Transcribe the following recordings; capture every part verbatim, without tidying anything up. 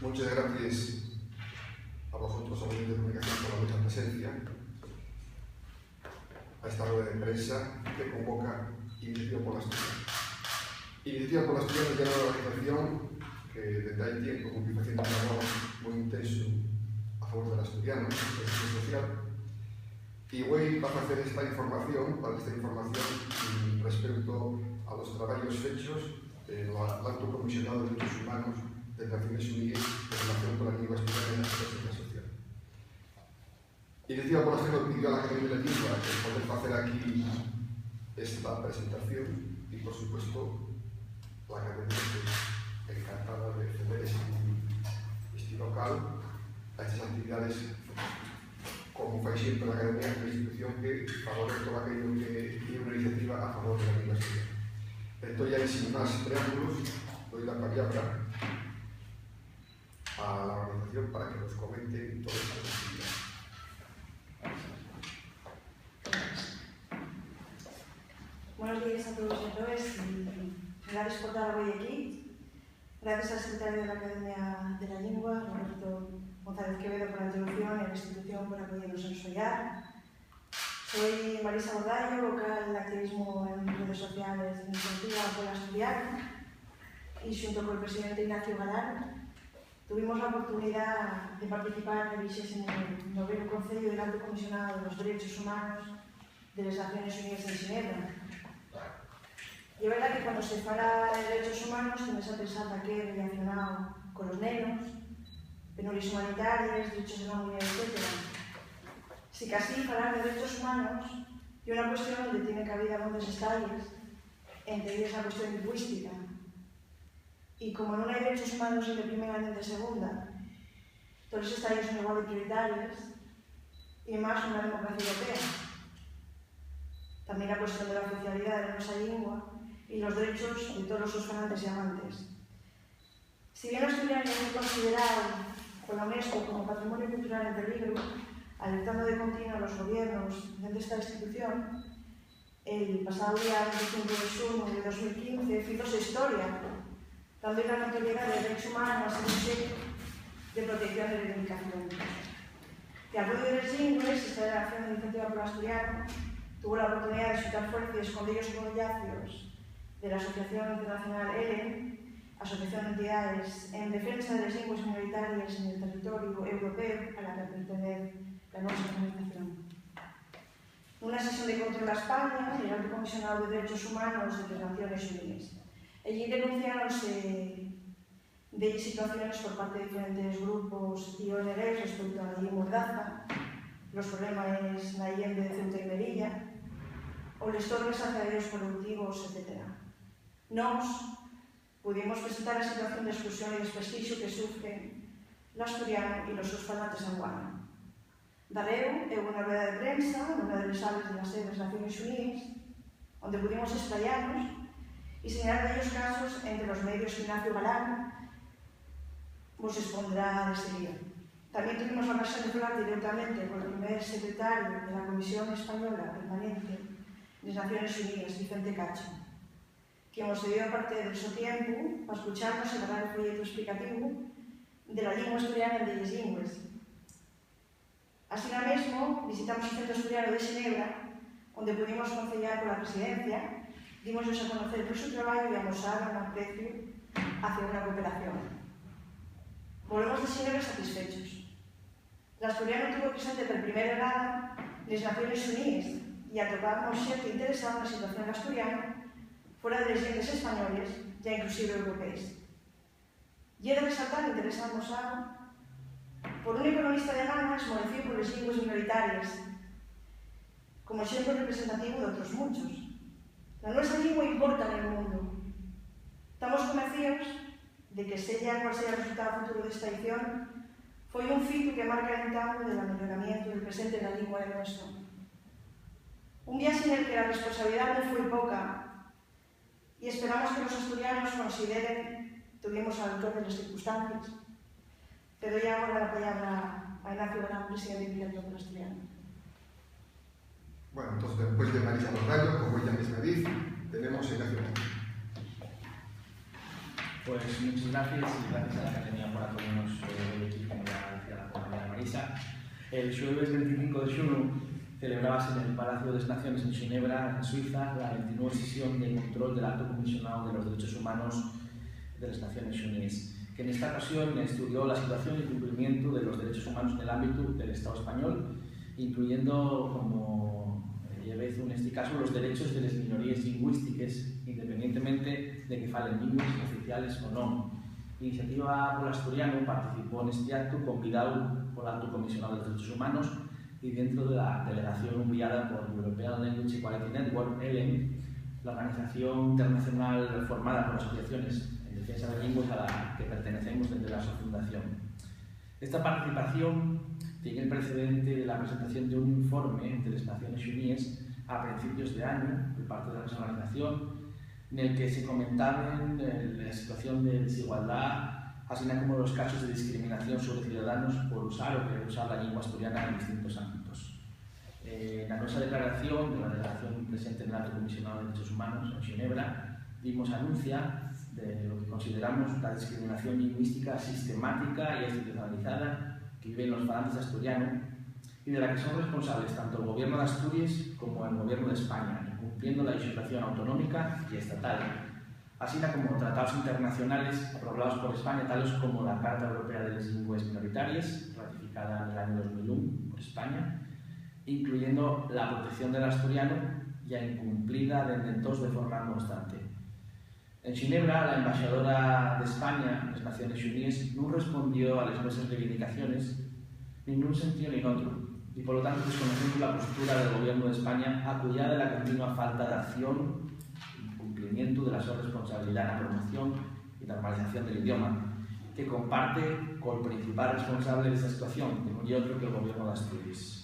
Muchas gracias a vosotros, a los medios de comunicación, por la vuestra presencia a esta rueda de prensa que convoca Iniciativa por l'Asturiano. Iniciativa por l'Asturiano ye una organización que desde hai tiempo que viene haciendo un trabajo muy intenso a favor del asturiano, en la cuestión social. Y güei va a hacer esta información, para esta información, mm, respecto a los trabajos hechos en el Alto Comisionado de Derechos Humanos de Naciones Unidas en relación con la lengua asturiana en la política social. Iniciativa por l'Asturiano pidió a la Academia de la Lengua el poder hacer aquí esta presentación y, por supuesto, la Academia está encantada de ceder este, este local a estas actividades, como fai siempre la Academia, una institución que favorece todo aquello que tiene una iniciativa a favor de la lengua asturiana. Entonces, ya sin más preámbulos, doy la palabra a la organización para que nos comenten todas estas actividades. Buenos días a todos y a todas, y gracias por estar hoy aquí. Gracias al secretario de la Academia de la Lengua, Roberto González Quevedo, por la introducción y a la institución por apoyarnos en soñar. Soy Marisa Bordallo, vocal de activismo en redes sociales de Iniciativa por l'Asturiano, y xunto col presidente Ignacio Galán tuvimos la oportunidá de participar nel vixésimu noveru Conceyu del Alto Comisionado de los Derechos Humanos de les Naciones Uníes en Xinebra. Ye verdá que cuando se fala de derechos humanos, tienes a pensar daqué rellacionao con los nenos, penures humanitaries, derechos de la muyer, etcétera. Sicasí, falar de derechos humanos ye una cuestión onde tiene cabida montes estalles, ente ellas la cuestión lingüística. Y como nun hai derechos humanos nin de primera nin de segunda, toles estalles son igual de prioritarios, y más nuna democracia europea. Tamién la cuestión de la oficialidá de la nuestra llingua y los derechos de tolos sos falantes y amantes. Si bien l'asturianu ye consideráu pola UNESCO como patrimoniu cultural en peligru, alertando de continuo a los gobiernos dende esta institución, el pasáu día venticinco de xunu de dos mil quince fízose historia, dando-y la notoriedá del derechu humanu a ser un xeito de protección y reivindicación. L'arrodiu de les llingües, esta delegación d'Iniciativa por l'Asturianu tuvo la oportunidá de xutar fuercies con dellos comillacios de l'Asociación Internacional ELEN, Asociación d'Entidades en Defensa de les Llingües Minoritarias nel Territoriu Europeu a la que pertenez la nuestra organización. Nuna sesión de control a España, l'Alto Comisionao de Derechos Humanos de les Naciones Uníes. Ellí denunciáronse delles situaciones por parte de diferentes grupos y O N Gs respeuto a la Lei Mordaza, los problemes na Allende de Ceuta y Melilla, o les torbes hacia dellos colectivos, etcétera. Nós pudimos presentar la situación d'exclusión y desprestixu que sufren l'asturianu y los sos falantes anguaño. Darréu, hubo una rueda de prensa nuna de les sales de la sede de les Naciones Uníes, onde pudimos esplayanos y señalar dellos casos ente los medios qu'Ignacio Galán vos espondrá de seguida. Tamién tuvimos la ocasión de falar direutamente col primer secretariu de la Comisión Española Permanente de les Naciones Uníes, Vicente Cacho, quien mos cedió parte del so tiempu pa escucharnos y grabar el folletu esplicativu de la llingua asturiana ente les llingües. Asina mesmo, visitamos el Centru Asturianu de Xinebra, onde pudimos conceyar cola presidencia, dimos-yos a conocer por su trabayu y amosaron apreciu hacia una cooperación. Volvemos de Xinebra satisfechos. L'asturianu tuvo presente per primer vegada nes Naciones Uníes y atopamos xente interesao na situación del asturianu fora de les llengües españoles ya inclusive europees. Ye de resaltar l'interés amosao por un economista de Ghana esmolecíu por les llingües minoritaries, como exemplu representativu d'otros munchos. La nuestra llingua importa nel mundu. Tamos convencíos de que, seya cual seya el resultáu futuru d'esta aición, foi un fitu que marca l'entamu del amelloramientu del presente de la llingua del nuestro. Un viaxe nel que la responsabilidá nun foi poca, y esperamos que los asturianos consideren tuvimos al autor de les circunstancies. Te doy agora la pallabra a Ignacio Galán, presidente d'Iniciativa por l'Asturianu. Bueno, entonces, después de Marisa Bordallo, como ella misma dice, tenemos a Ignacio Galán. Pues muchas gracias y gracias a la Academia por acollernos El xueves veinticinco de xunu celebrábase nel Palacio de les Naciones en Xinebra, en Suiza, la veintinueve sesión de control del Alto Comisionao de los Derechos Humanos de les Naciones Xuníes, que nesta ocasión estudió la situación y cumplimientu de los derechos humanos nel ámbitu del Estao español, incluyendo, como ye vezu nesti casu, los derechos de les minoríes llingüístiques, independientemente de que falen llingües oficiales o non. Iniciativa pol Asturianu participó nesti actu, convidáu pol Altu Comisionao de los Derechos Humanos y dentro de la delegación unviada por European Language Equality Network, ELEN, la organización internacional formada por asociaciones en defensa de llingües a la que pertenecemos dende la so fundación. Esta participación tien el precedente de la presentación d'un informe de les Naciones Xuníes a principios d'añu por parte de la so organización, nel que se comentaben, eh, la situación de desigualdá, asina como los casos de discriminación sobre ciudadanos por usar o querer usar la llingua asturiana en distintos ámbitos. Eh, na nuestra declaración, de la delegación presente nel Alto Comisionao de Derechos Humanos en Xinebra, dimos anuncia de lo que consideramos la discriminación lingüística sistemática y institucionalizada que viven los falantes asturianos y de la que son responsables tanto el Gobierno de Asturias como el Gobierno de España, incumpliendo la legislación autonómica y estatal, asina como trataos internacionales aprobaos por España, tales como la Carta Europea de les Llingües Minoritarias, ratificada nel añu dos mil un por España, incluyendo la protección del asturianu, ya incumplida dende entós de forma constante. En Xinebra, la embaxadora d'España nes Naciones Xuníes nun respondió a les nueses reivindicaciones nin nun sentíu nin otru, y polo tanto desconocemos la postura del Gobiernu d'España a cuidá de la continua falta d'acción, incumplimientu de la so responsabilidá na promoción y normalización del idioma, que comparte col principal responsable d'esta situación, que nun ye otru que el Gobiernu d'Asturias.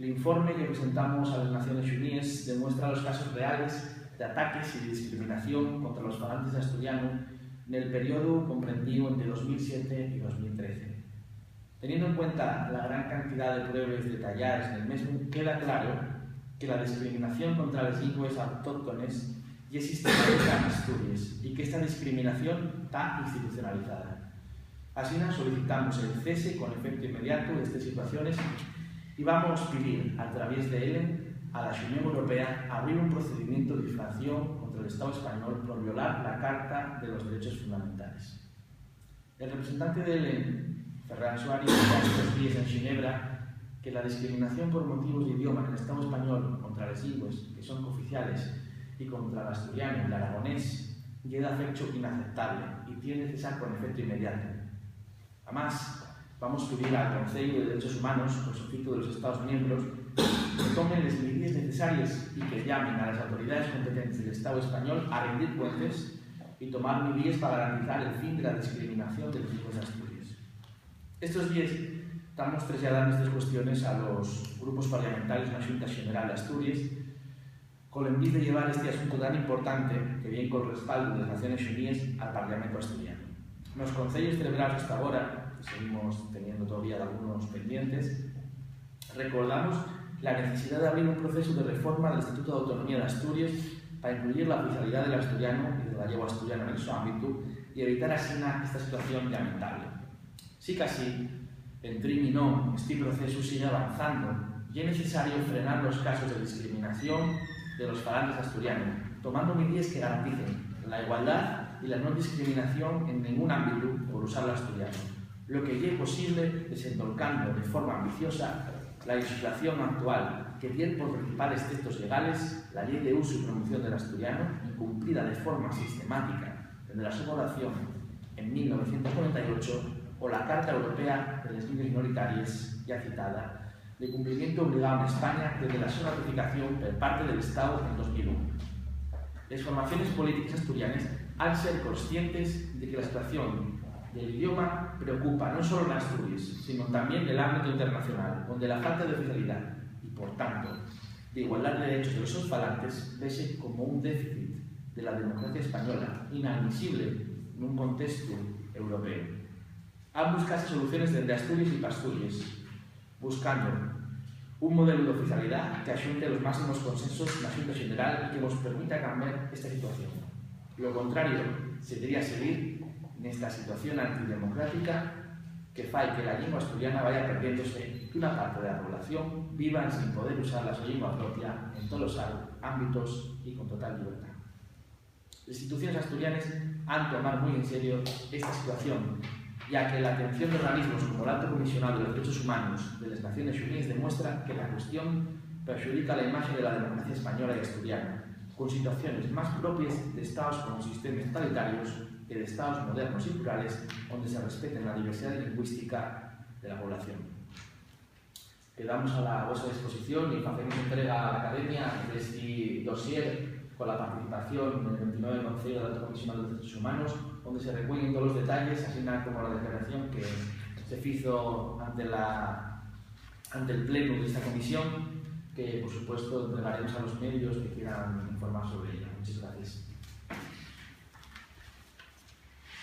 L'informe que presentamos a les Naciones Xuníes demuestra los casos reales d'ataques y de discriminación contra los falantes d'asturianu nel periodu comprendíu ente dos mil siete y dos mil trece. Teniendo en cuenta la gran cantidá de pruebes detallaes nel mesmu, queda claro que la discriminación contra les llingües autóctones ye sistemática n'Asturies y qu'esta discriminación ta institucionalizada. Asina, solicitamos el cese con efecto inmediato d'estes situaciones y vamos pidir, a traviés de ELEN, a la Xunión Europea abrir un procedimientu d'infracción contra l'Estáu español por violar la Carta de los Derechos Fundamentales. El representante de ELEN, Ferran Suárez, decía estos díes en Xinebra que la discriminación por motivos d'idioma nel Estáu español contra les llingües que son cooficiales y contra l'asturianu y l'aragonés ye dafechu inaceptable y tien de cesar con efecto inmediato. Amás, vamos pidir al Conceyu de Derechos Humanos, col sofitu de los Estaos miembros, que tomen les midíes necesaries y que llamen a les autoridaes competentes del Estáu español a rendir cuentes y tomar midíes pa garantizar el fin de la discriminación de les llingües d'Asturies. Estos díes tamos traslladanes estes cuestiones a los grupos parlamentarios na Xunta Xeneral d'Asturies, col envís de llevar esti asuntu tan importante que vien col respaldu de les Naciones Xuníes al Parlamentu asturianu. Nos conceyos celebraos hasta agora, que seguimos teniendo todavía dalgunos pendientes, recordamos la necesidá d'abrir un procesu de reforma del Estatutu d'Autonomía d'Asturies pa incluyir la oficialidá del asturianu y del gallego-asturianu nel so ámbitu y evitar asina esta situación lamentable. Sicasí, entrin y non, esti procesu sigue avanzando. Ye necesario frenar los casos de discriminación de los falantes asturianos, tomando midíes que garanticen la igualdá y la non discriminación en nengún ámbitu por usar l'asturianu, lo que ye posible desendolcando de forma ambiciosa la lexislación actual que tien por principales textos llegales la Llei d'Usu y Promoción del Asturianu, incumplida de forma sistemática dende la so votación en mil novecientos noventa y ocho, o la Carta Europea de les Llingües Minoritaries, ya citada, de cumplimientu obligao n'España dende la so ratificación per parte del Estáu en dos mil un. Les formaciones polítiques asturianes han ser conscientes de que la situación del idioma preocupa non solo n'Asturies, sino tamién nel ámbitu internacional, onde la falta d'oficialidá y, por tanto, d'igualdá de derechos de los sos falantes vese como un déficit de la democracia española, inadmisible nun contestu europeu. Han buscase soluciones dende Asturies y p'Asturies, buscando un modelu d'oficialidá qu'axunte los máximos consensos na Xunta Xeneral y que mos permita cambiar esta situación. Lo contrario, sería seguir nesta situación antidemocrática que fai que la llingua asturiana vaya perdiéndose, que una parte de la población viva ensin poder usar la so llingua propia en tolos ar-, ámbitos y con total llibertá. Les instituciones asturianes han tomar mui en serio esta situación, ya que la atención d'organismos como l'Alto Comisionado de los Derechos Humanos de les Naciones Xuníes demuestra que la cuestión perxudica la imaxe de la democracia española y asturiana, con situaciones más propies d'estaos con sistemes totalitarios que d'estaos modernos y plurales onde se respeten la diversidá lingüística de la población. Quedamos a la vuestra disposición y facemos entrega a la Academia d'esti dossier con la participación del ventinueve Conceyu del Alto Comisionado de Derechos Humanos, onde se recuellen tolos detalles, asina como la declaración que se fizo ante la, ante el plenu d'esta comisión, que, por supuesto, entregaremos a los medios que quieran informar sobre ella. Muchas gracias.